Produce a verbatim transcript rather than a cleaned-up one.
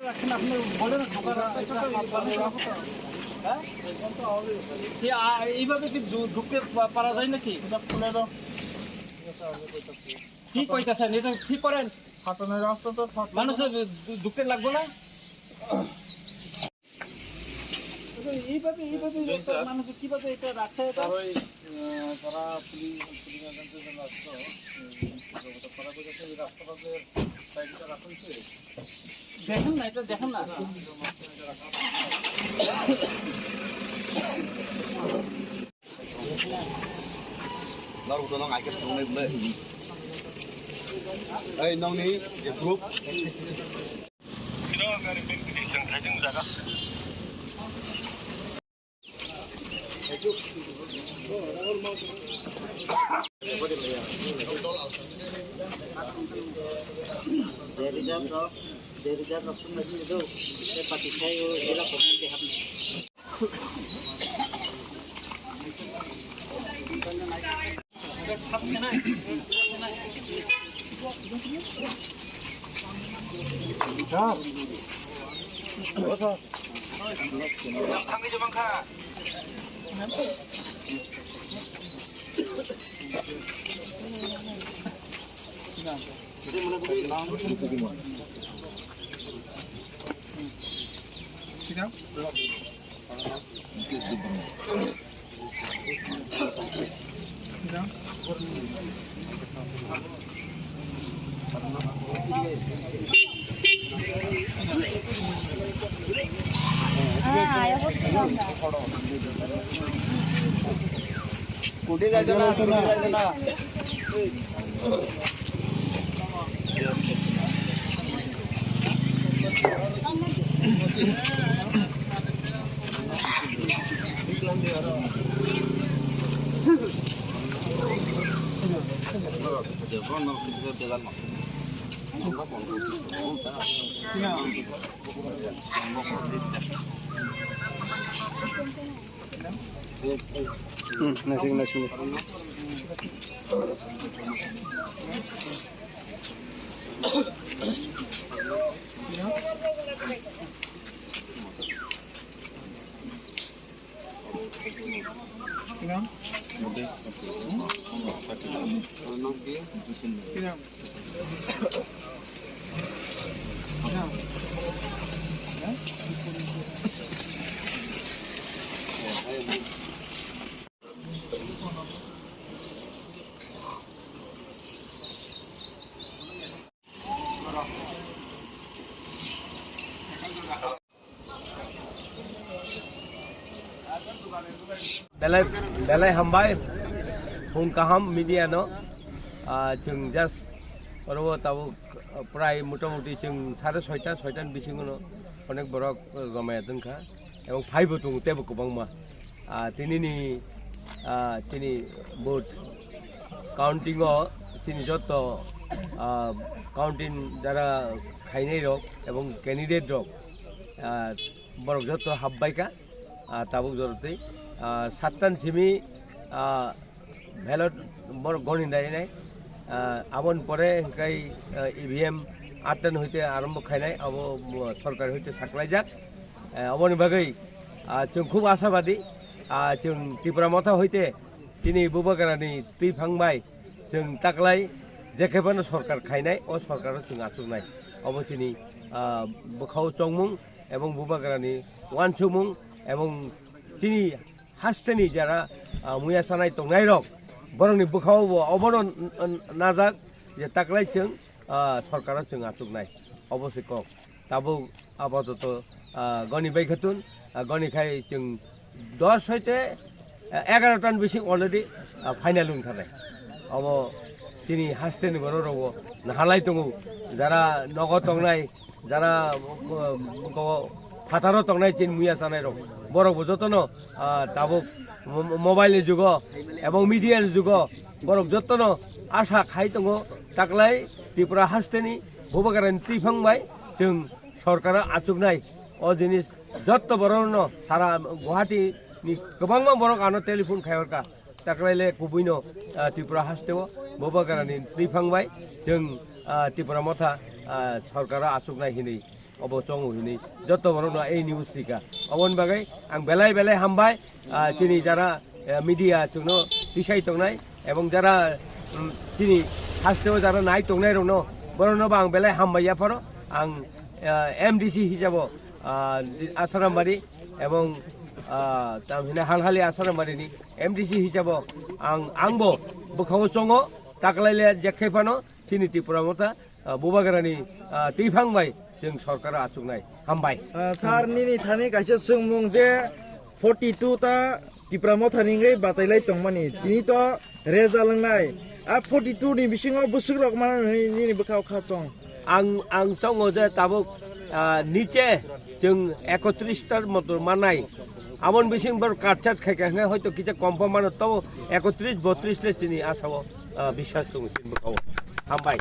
রাখেন, আপনি বলেন, ঢোকার রাস্তা ছোট, এই বলেন, হ্যাঁ? কি, আ, এইভাবে কি ঢু-, ঢুকতে পা-, পারা যায় নাকি? এটা খুলে দাও। কি কইতাছেন? এটা ঠিক করেন। মানুষ ঢু-, ঢুকতে লাগবো না? এইভাবে, এইভাবে মানুষ কিভাবে এটা রাখছে এটা? তারা ওই, আহ, তারা পুলিশ, পুলিশ এজেন্সি যেন আসতো, উম, তারা বলেছে এই রাস্তাটা যে সাইডটা রাখা হয়েছে। দেখেন না, এটা দেখেন না। Ei, nongni je group. Hmm, nasing, nasing. Belai, belai hambai, phung kaham media no, ah, chwng just oro o tabuk, ah, prai motamuti chwng sare soita, soita ni bisingo no onek borok, ah, joma ya tongkha, ebong phaibo tongo teibo kwbangma. Ah, tini ni, ah, chini vote counting o chini joto, ah, counting jara khainai rok ebong candidate rok, ah, borok joto habbai kha, ah, tabuk jorotwi, ah, sattan simi, ah, ballot borok goni nai nai, ah, aboni pore hwnkhe, ah, E V M attan hoite arombo khainai abo, bo sorkar hoite saklaijak. Eh, oboni bagwi, ah, chwng khub ashabadi, ah, chwng Tipra Motha hoite chini Bubagrani twi phang bai chwng taklai je khe phano sorkar khainai, o sorkaro chwng achuknai. Obo chini, ah, bwkhao chongmung ebong Bubagrani uansukmung ebong chini hasteni jara, ah, muya sanai tongnai rok borokni bwkhao bo obono n-, n-, najak je taklai chwng, ah, sorkaro chwng achuknai. Obo se kok. Tabuk apatot, ah, goni bai khatun, ah, goni khai chwng dos hoite, ah, egarotan bising already, ah, final wng thanai. Obo chini hasteni borok rokbo nahalai tongo, jara nogo tongnai, jara, ah, phataro tongnai chini muya sanai rok. Borok bo jotono, ah, tabuk mo-, mo-, mobile ni jugo ebong media ni jugo borok jotono asa khai tongo taklai Tripura hasteni Bubagrani twi phang bai chwng sorkaro achuknai o jinis jotto borokno sara Guwahati ni kwbangma borok ano telephone khai hor kha. Taklaile kubuino, ah, Tripura hasteo Bubagrani twi phang bai chwng, ah, Tipra Motha, ah, sorkaro achuknai hinwi. obo chongo hinwi joto borokno ei news rika. Oboni bagwi ang belai belai hambai, ah, chini jara, eh, media chwngno tisai tongnai ebong jara, mm, chini hasteo jara nai tongnai rokno borokno bo ang belai hambai yapharo ang, ah, M D C hisabo, ah, Asarambari ebong, ah, tamhine Halhali Asarambari ni M D C hisabo ang, angbo bwkhao chongo taklaile jekkhai phano chini Tipra Motha, ah, Bubagrani, ah, twiphang bai chwng sorkaro achuknai. Hambai. Ah, sir, nini thani kaisa swngmung je forty two ta Tipra Motha ni wngwi batailai tongmani. Tini to reza lwngnai. A forty two ni bisingo bwswk rok mano nini, nini bwkhao kha chong. Ang, ang chongo je tabuk, ah, niche chwng ekotris tar motor manai. Abon bising bor katchat khai khai hoito kisa kom pha mano, to ekotris botris le chini asao, ah, biswas chwng chini bwkhao. Hambai.